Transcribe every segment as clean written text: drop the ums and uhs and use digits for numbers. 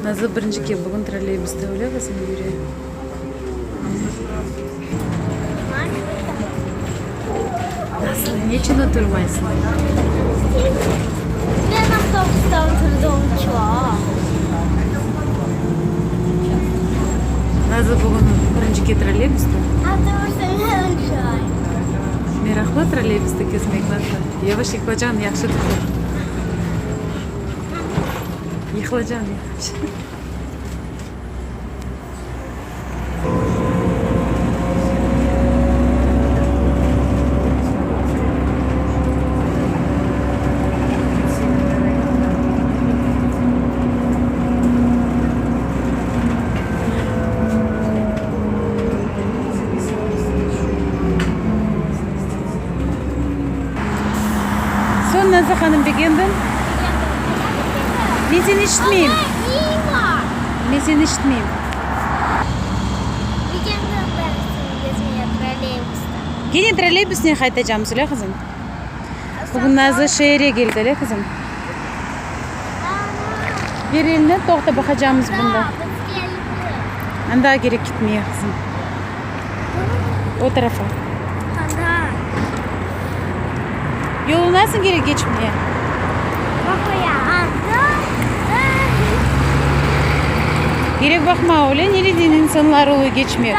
Nazlı birinci kere bugün trolleybusta öyle qızım yüre. Nazlı, neçün oturmaysıñ? Men avtobusta oturdım çoq. Nazlı bugün birinci kere trolleybusta. Avtobusta men uçay. Meraqlı trolleybusta kezmek, Nazlı. Yavaş yıqılacañ, yahşı tutun. Yıqılacañ, yavaş. Soñ, Nazlı hanım, begendiñ? Men seni işitmeyim. Men seni işitmeyim. Kene trolleybusnen qaytacamız, öyle qızım? Bugün Nazlı şeerge keldi, öyle qızım? Ber elini, toqta, baqacamız bunda. Anda kerek ketmeye, qızım. O tarafa. Yolu nasıl kerek keçmeye? Kerek baqma, öyle nereden insanlar oluy keçmek.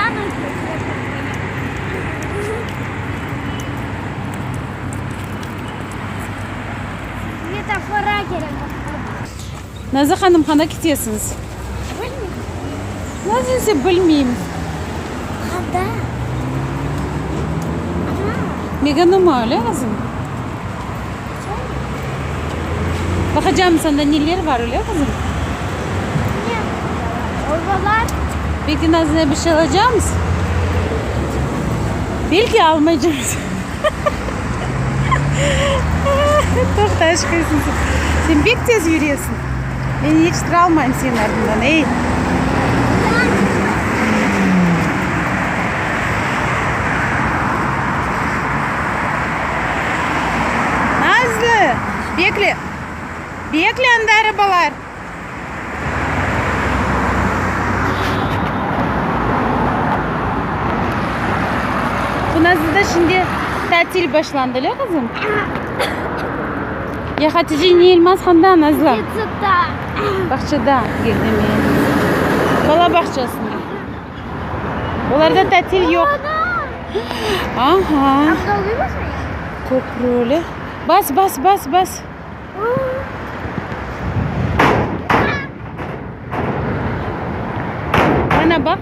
Nazlı hanım, qanda ketesiñiz? Bilmeyim. Nasıl sen bilmeyim? Qanda? Ana. Meganuma, öyle qızım? Baqacağım sanda neler bar, öyle qızım? Ne? Orbalar. Belki Nazlı'ya bir şey alacağımız? Belki almaycağımız. Toqta, aşqıysıñ sen. Sen bek tez yüresiñ. Men yetiştire almayım seniñ artıñdan, ey. Nazlı, bekle. Bekle, anda arabalar. Bu Nazlıda şimdi tatil başlandı, öyle qızım? Ya Hatice ne Elmaz qanda, Nazlı? Bağçada. Bağçada, geldi Bala bağçasında. Olarda tatil yoq. Aha. Köprü öyle. Bas, bas, bas, bas. Ana, baq.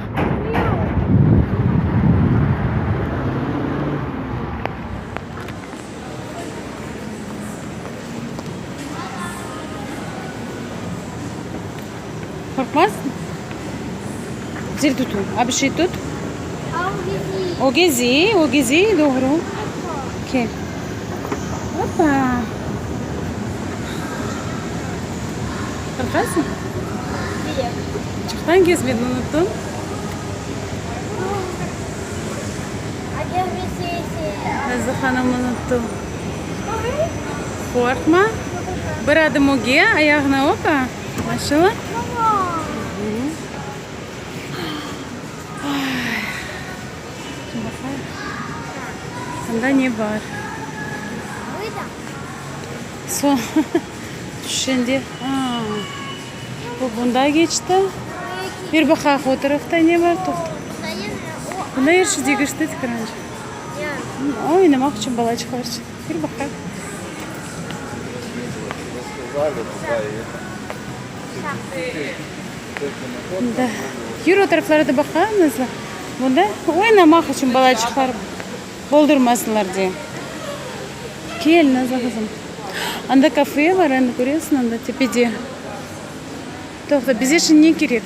Qorqmazsıñ? Güzel tutun. A bir şey tut. O gezi, o gezi, doğru. Kel. Opa. Qorqasıñ? Çoqtan gezmedin, unuttıñ. Nazlı hanım unuttı. Qorqma. Bir adım ögge, ayağına, opa. Maşallah. Anda ne bar? Soñ tüşkende, bu bunda keçti. Bir baqayıq, o tarafta ne bar? Toqta. Bunda er şey degişti, Tikaranca. Oynamaq içün balaçıqlar içün. Bir baqayıq. Da. Yür o taraflara da baqayıq, Nazlı. Bunda oynamaq içün balaçıqlar boldurmasınlar diye. Kel, Nazlı qızım. Anda kafe bar, endi köresiñ, anda tepede. Toqta, bize şimdi ne kerek?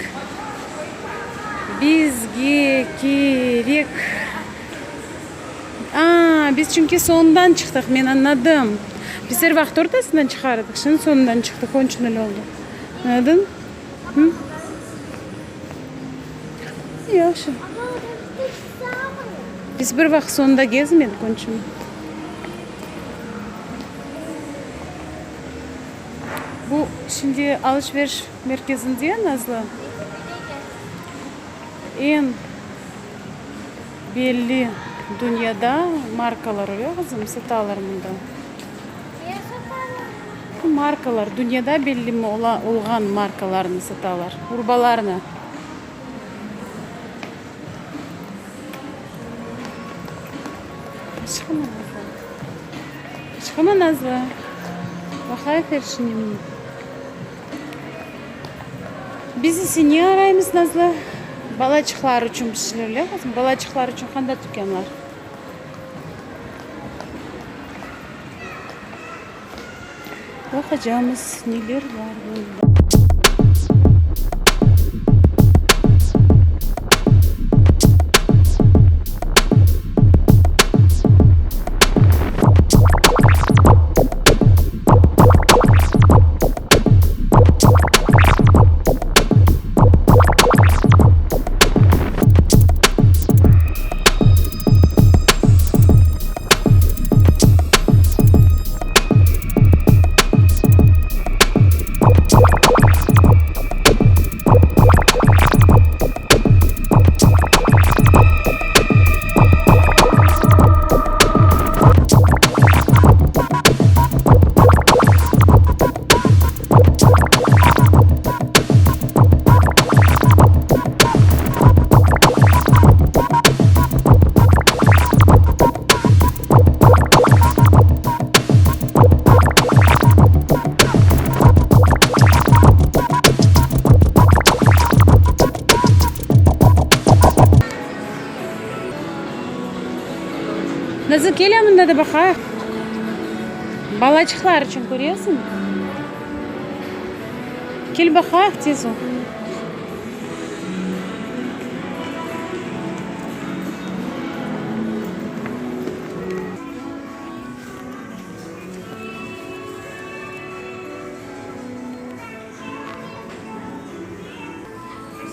Bizge kerek. A, biz çünki soñundan çıqtıq, men añladım. Biz er vaqıt ortasından çıqar edik, şimdi soñundan çıqtıq, onıñ içün öyle oldı. Añladıñ? Hı? Yahşı. Biz bir vaqıt soñunda gezmedik, onıñ içün. Bu şimdi alış-veriş merkezinde, Nazlı, eñ belli dünyada markalar, öyle qızım, satalar mında. Markalar, dünyada belli olğan markalarnı satalar, urbalarnı. Çıqama, Nazlı. Baqayıq er şeyni. Biz ise ne araymız, Nazlı? Balaçıqlar içün bir şeyler, öyle qızım? Balaçıqlar içün qanda tükânlar? Baqacamız, neler bar mında. Nazlı, kel mında da baqayıq. Balaçıqlar içün köresiñmi? Kel baqayıq tez ol.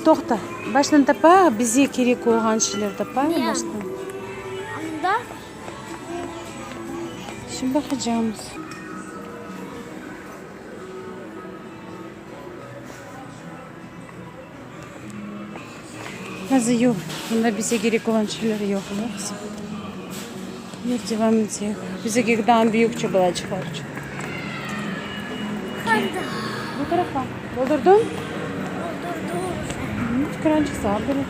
Toqta, baştan tapayıq, bize kerek olğan şeyler tapayıq baştan. Anda. Şimdi baqacağımız. Nazı yoq, bunda bize kerek olğan şeyler yoq, yoqsa. Yür, devam eteyik. Bize daa büyükçe balaçıqlar içün. Qanda? Bu tarafa. Boldurdıñ? Boldurdım. Krançıq sağ bere.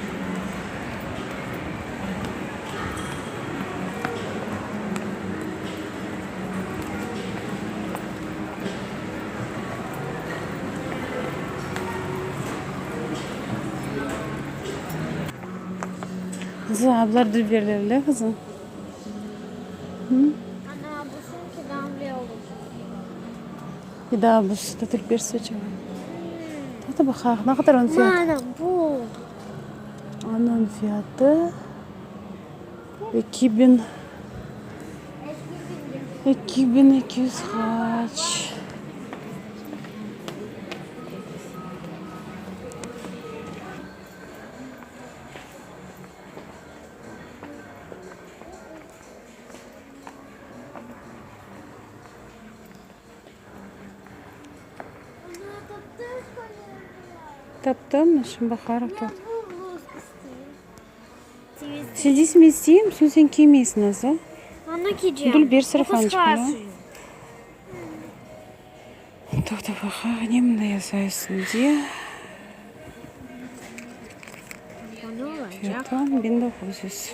Qızım, ablar dülberler, de, qızım? Ana, bu sumki damle olur. Bir daa bu da dülber saçı. Toqta baqayıq, ne qadar onıñ fiyatı? Mana bu. Onıñ fiyatı 2000. 2200 qaç. Taptım, şimdi baqarıq. Sen deysiñ, men isteyim, soñ sen kiymeysiñ, Nazlı. Anı kiycem. Dülber sarafançıq, mına. Toqta, baqayıq, ne mında yaza üstünde? Fiyatı 1900.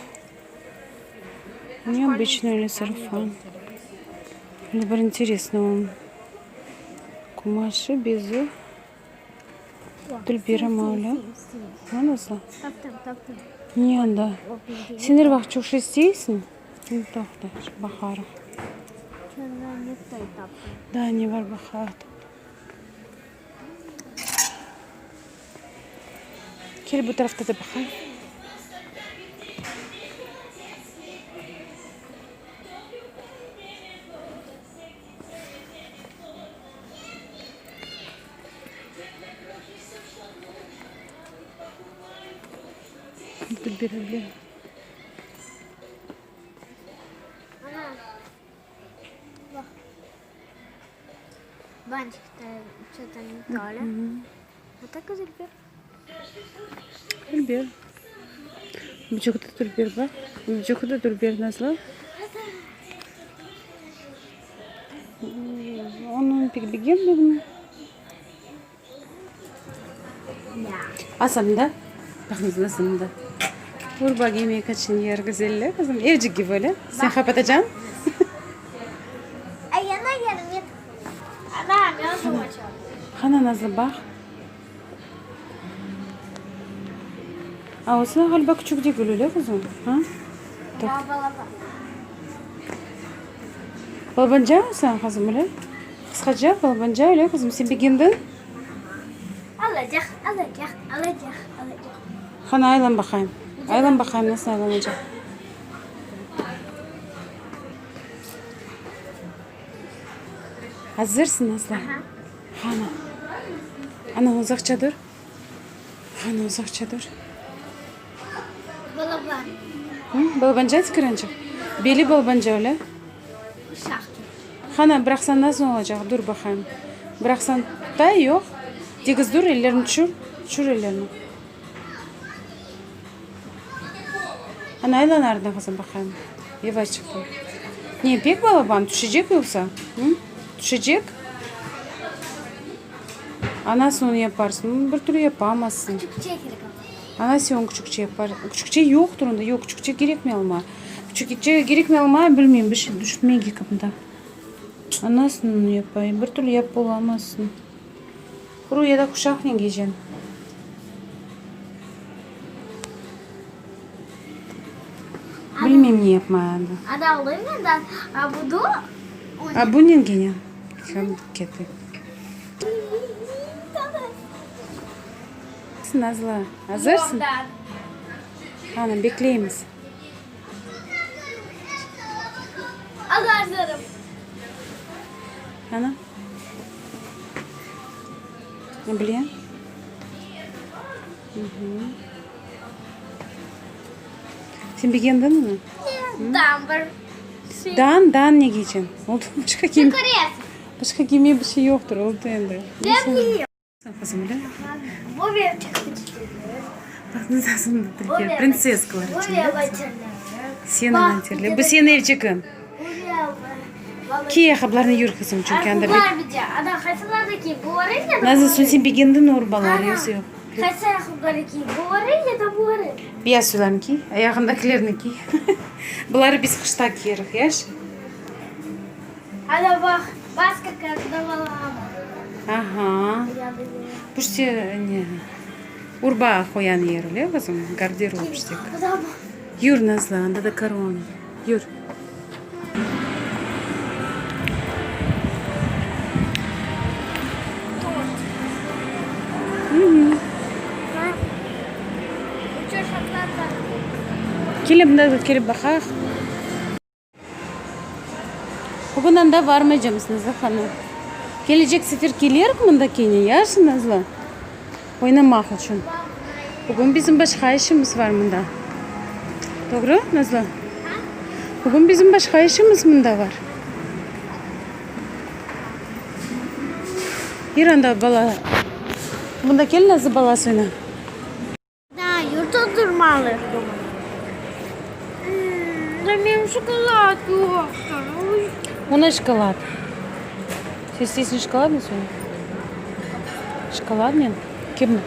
Neobıçnıy öyle sarafan. Öyle bir interesный on. Qumaşı, bezi. Dülber amma öyle. A, Nazlı? Taptım, taptım. Ne anda? Sen er vaqıt çoq şey isteysiñ. Toqta, baqarıq. Daa ne bar baqayıq. Kel bu tarafta da baqayıq. Dülber. Buçuğı da dülber, baq. Buçuğı da dülber, Nazlı. Onı pek begenmedim. Asan da. Baqıñız nasıl mında. Urba giymek içün yer güzel, qızım. Evcik kibi öyle. Sen qapatacañ. Qana, Nazlı, baq. A, o sana ğaliba küçük degil, öyle, qızım? A? Balabanca o sana, qızım, öyle? Qısqaca, balabanca, öyle, qızım? Sen begendiñ? Alacaq, alacaq, alacaq, alacaq. Qana, aylan baqayım. Aylan baqayım, nasıl aylanacaq. Azırsıñ, Nazlı? Qana. Ana, uzaqça dur. Qana, uzaqça dur. Balaban. Hı, balabanca tıkıranca. Beli balabanca öyle. Uşaqtır. Qana, bıraqsañ nasıl olacaq? Dur baqayım. Bıraqsañ tutay, yoq? Tegiz dur, ellerini tüşür. Tüşür ellerini. Ana, aylan ardına, qızım, baqayım. Yavaşçıq dur. Ne, pek balaban, tüşecek yoqsa? Hı? Tüşecek? A nasıl onı yaparsıñ? Bir türlü yapamazsıñ. Küçükçe kerek ama. A nasıl onı küçükçe yapar? Küçükçe yoqtır onda. Yoq, küçükçe kerekmey alma. Küçükçe kerekmey alma, bilmeyim, bir şey düşünmege kerek mında. A nasıl onı yapayım? Bir türlü yapıp olamazsıñ. Quru ya da quşaqnen kiyeceñ. Bilmeyim ne yapmağa endi. Ada olayım da, a budu. A bunen kene. Kete. Nazlı, azırsıñ? Qani, bekleymiz. Azırım. Qani. Ne bileyim. Sen begendiñmi? Dan bir. Dan, dan ne kiyeceñ? Oldı, başqa kiyim. Başqa kiymege bir şey yoqtır, oldı endi. Ben kiyeyim. Qızım, öyle? Bu benim Baq, nasıl printsesskalar içün. Seniñ anterler. Bu seniñ evçigiñ. Kiy ayaqqabılarnı yür, qızım, çünki anda bek. Nazlı, soñ sen begendiñ urbalar, yoqsa yoq? Beyaz soylarnı kiy, ayağındakilerni kiy. Buları biz qışta kiyerik, yaşı? Aha. Bu işte ne, urba qoyan yer, öyle, qızım? Garderobşik. Yür, Nazlı, anda da korona. Yür. Kelip, mında kelip baqayıq. Bugün anda barmaycamız, Nazlı hanım. Kelecek sefer kelerik mında kene, yahşı, Nazlı? Oynamaq içün. Bugün bizim başqa işimiz var mında. Doğru, Nazlı? Bugün bizim başqa işimiz mında var. Yür anda bala. Mında kel, Nazlı, balası oyna. Da, yurtta durmalı. Da menim şokolad yoqtır. Mına şokolad. Sen isteysiñ şokoladnı soñra? Şokoladnen? Kim?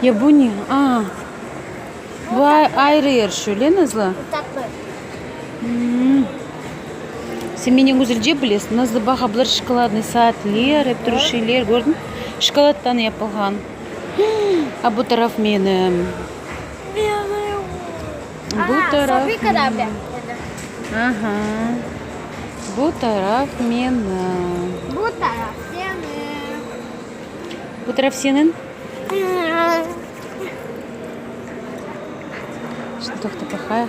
Ya bu ne? A, bu ayrı yer şöyle, Nazlı? Bu tatlı. Sen menden güzelce bilesiñ, Nazlı, baq, a bular şokoladnıy saatler, ep türlü şeyler, kördiñmi? Şokoladtan yapılğan. A bu taraf menim. Bu taraf menim. Aha. Bu taraf menim. Bu taraf seniñ. Bu taraf seniñ? Şimdi toqta baqayıq.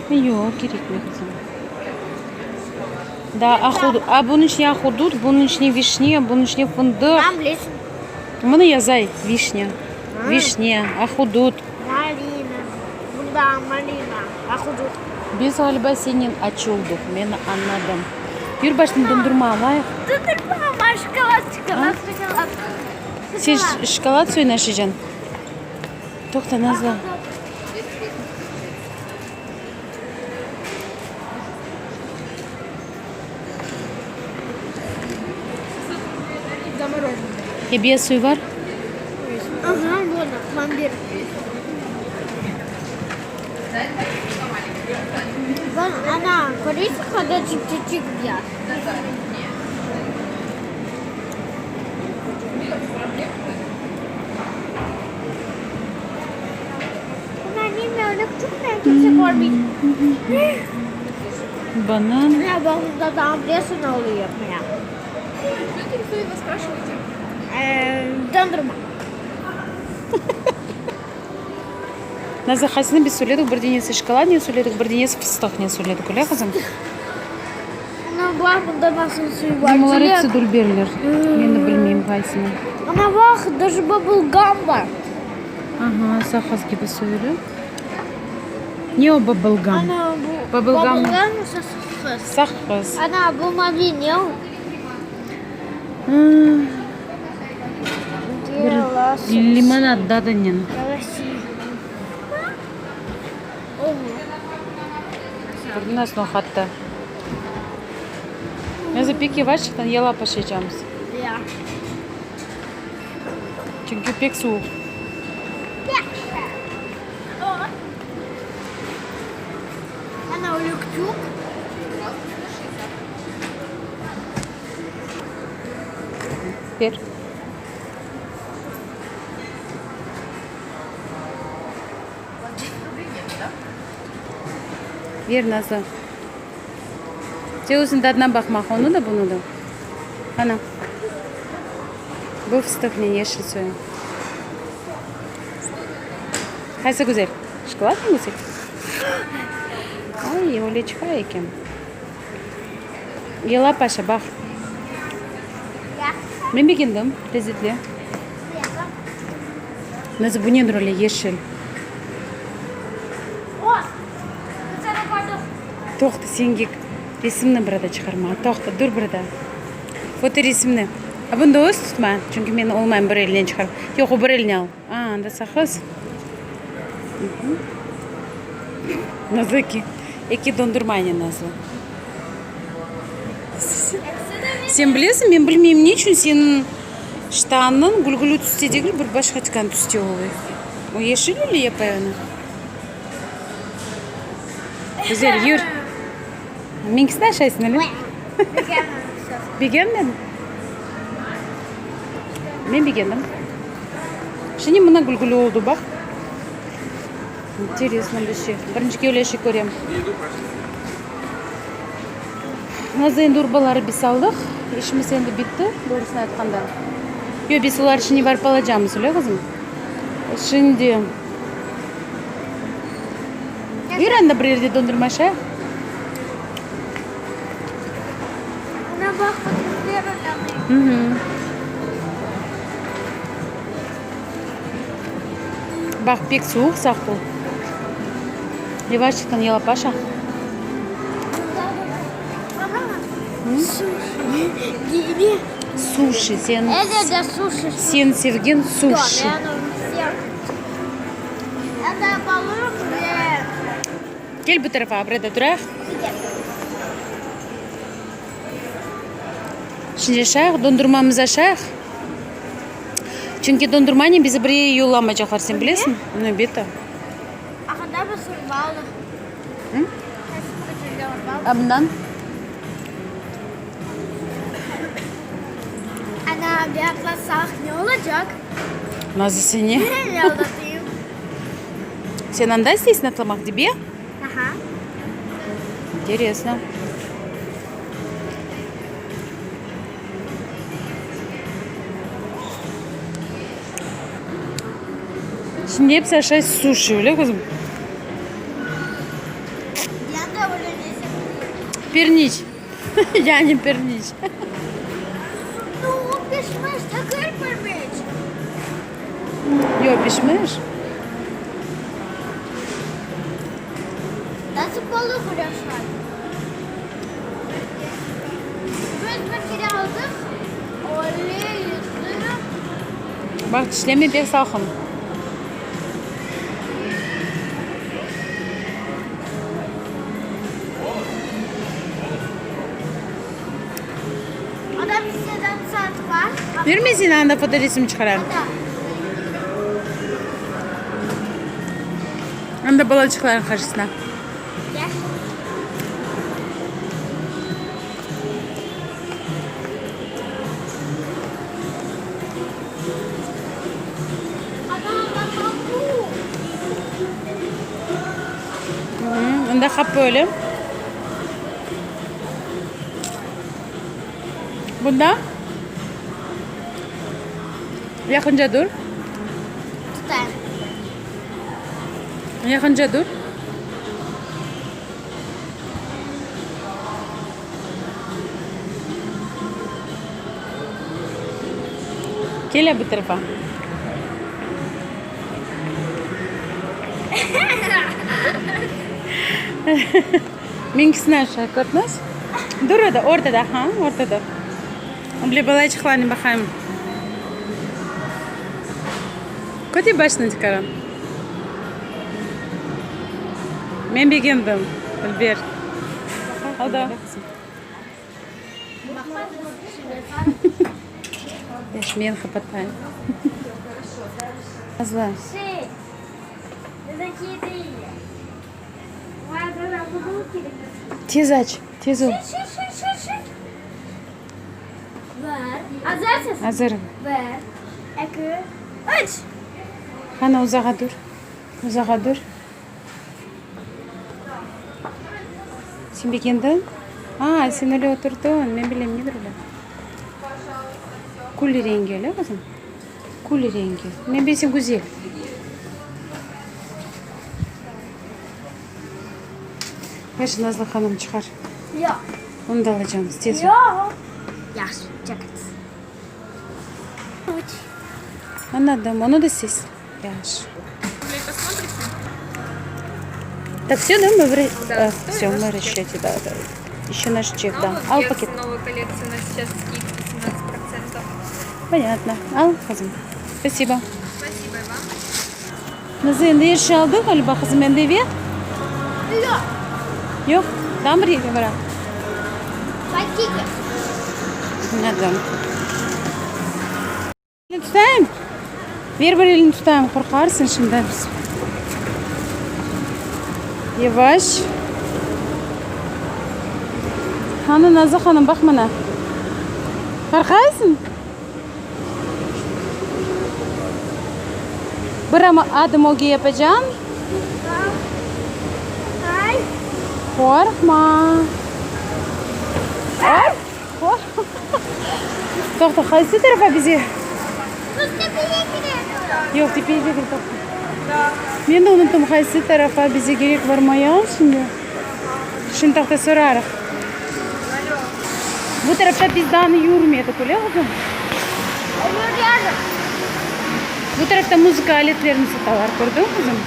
Yoq, kerekmey, qızım. Da, a bunıñ içine ahudut, bunıñ içine vişne, bunıñ içine fındıq. Mına yazay, vişne. Vişne, ahudut. Malina. Bunda malina, ahudut. Biz, ğaliba, senen aç olduq, men añladım. Yür, baştan dondurma alayıq. Dondurma ama şokolad, şokolad, şokolad. Sen şokolad soyun aşaycañ? Toqta, Nazlı. Ebiye suyu bar? Banan. Nazlı, qaysını biz söyledik? Bir denesi şokoladnen söyledik, bir denesi fıstıqnen söyledik, öyle, qızım? Olar episi dülberler. Men de bilmeyim qaysını. Aha, saqız kibi söylü. Ne o bubble gum? Bubble gum saqız. Bir limonad dadınen. Kördiñizmi hatta? Özü pek yavaşçıqtan yalap aşaycamız. Çünki pek suvuq. Ber. Ber, Nazlı. Sen özüñ tadına baqmaq, onı da, bunı da. Qana. Bu fıstıqnen yeşil soyu. Qaysı güzel? Şokolad mı güzel? Ay, öyle çıqa eken. Yalap aşa, baq. Men begendim, lezetli. Nazı, bu nedir öyle yeşil? Toqta, senge resimni bir daa çıqarmağa. Toqta, dur bir daa. Fotoresimni. A bunı da öz tutma, çünki men olmayım bir elnen çıqarıp. Yoq, o bir elni al. A, anda saqız. Nazlı eki, eki dondurmaynen Nazlı. Sen bilesiñ, men bilmeyim, ne içün seniñ ştanıñ gülgülü tüste degil, bir başqa tikan tüste oluy. O yeşil öyle yapay onı. Güzel, yür. Mengisini aşaysıñ, öyle? Begenmediñ? Men begendim. Şimdi mına gülgülü oldı, baq. İnteresno bir şey. Birinci kere öyle şey körem. Nazlı endi urbaları biz aldıq. İşimiz endi bitti, doğrusını aytqanda. Yoq, biz olar içine barıp alacamız, öyle, qızım? Şimdi Buyur anda bir yerde dondurma aşayıq. Baq, pek suvuq, saq bol. Yavaşçıqtan yalap aşa. Suşi, sen, sen sevgen suşi. Kel bu tarafa, burada turayıq. Şimdi aşayıq, dondurmamızı aşayıq. Çünki dondurmanen bizi bir yere yollamaycaqlar, sen bilesiñ? Elbette. A bundan? Ana, bir atlasaq ne olacaq? Nazlı seni. Ne aldatayım? Sen anda isteysiñ atlamaq, dibe? Aha. İnteresno. Şimdi episi aşay suşi, öyle qızım? Pirniç. Yani pirniç. Nu, pişmiş degil pirniç. Yoq. Pişmiş. Nasıl balıq uğraşar? Biz bir kere aldıq, öyle yutturıp. Baq, tişleme, pek salqın. Adam isteden saat var. Yürme sen anda fotoresim çıqaram. Anda balaçıqlarnıñ qarşısına. Gel. Anda hap böyle. Bunda yaqınca dur. Tutayım. Yaqınca dur. Kele bu tarafa. Mengisini aşağı kördiñiz? Dur orada, ortada, ha, ortada. Bile balaçıqlarnı baqayım. Köte başını çıqara. Men begendim, Ülber. Alda. Yaş, men qapatayım. Nazlı. Tez aç, tez ol. Azırım. Qana, uzağa dur, uzağa dur. Sen begendiñ? A, sen öyle oturdıñ, men bilem, nedir öyle. Kül rengi, öyle qızım? Kül rengi. Men bilsem, güzel. Yahşı, Nazlı hanım, çıqar. Yoq. Onı da alacağımız, tez ol. Yoq. Yahşı, çekit. Anladım, onı da siz. Yahşı. Так, все, да, мы в Да, все, мы в расчете, да, да. Еще наш чек, да. Al paket. Новая коллекция у нас сейчас скидка 17%. Понятно. Al, qızım. Спасибо. Спасибо и вам. Nazlı endi er şey aldıq ğaliba, qızım, endi eve? Yoq. Yoq? Daa bir yerge baraq? Paketke. Anladım. Elini tutayım? Ver bir elini tutayım, qorqarsıñ şimdi. Yavaş. Qani, Nazlı hanım, baq mına. Qorqaysıñ? Bir adım ögge yapacağım. Qorqma. Toqta, qaysı tarafa bize? Biz tepege gidelim. Yoq, tepege degil, toqta. Men de unuttım, qaysı tarafa bize kerek barmaya şimdi. Şimdi toqta, sorarıq. Bu tarafta biz daa yürmedik, öyle qızım? Yürüyelim. Bu tarafta muzıka aletlerini satalar, kördiñ, qızım?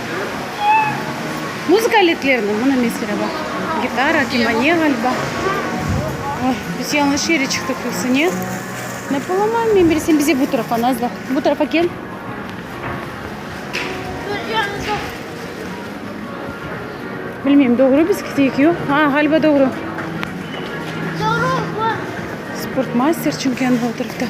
Muzıka aletlerini, mına meselâ, baq, gitara, kemane ğaliba. Oy, biz yañlış yere çıqtıq yoqsa ne? Napalamam men bilsem, bize bu tarafa, Nazlı, bu tarafa kel. Bilmeyim, doğru biz keteyik, yoq? A, ğaliba doğru. Doğru. Sportmaster çünki anda o tarafta.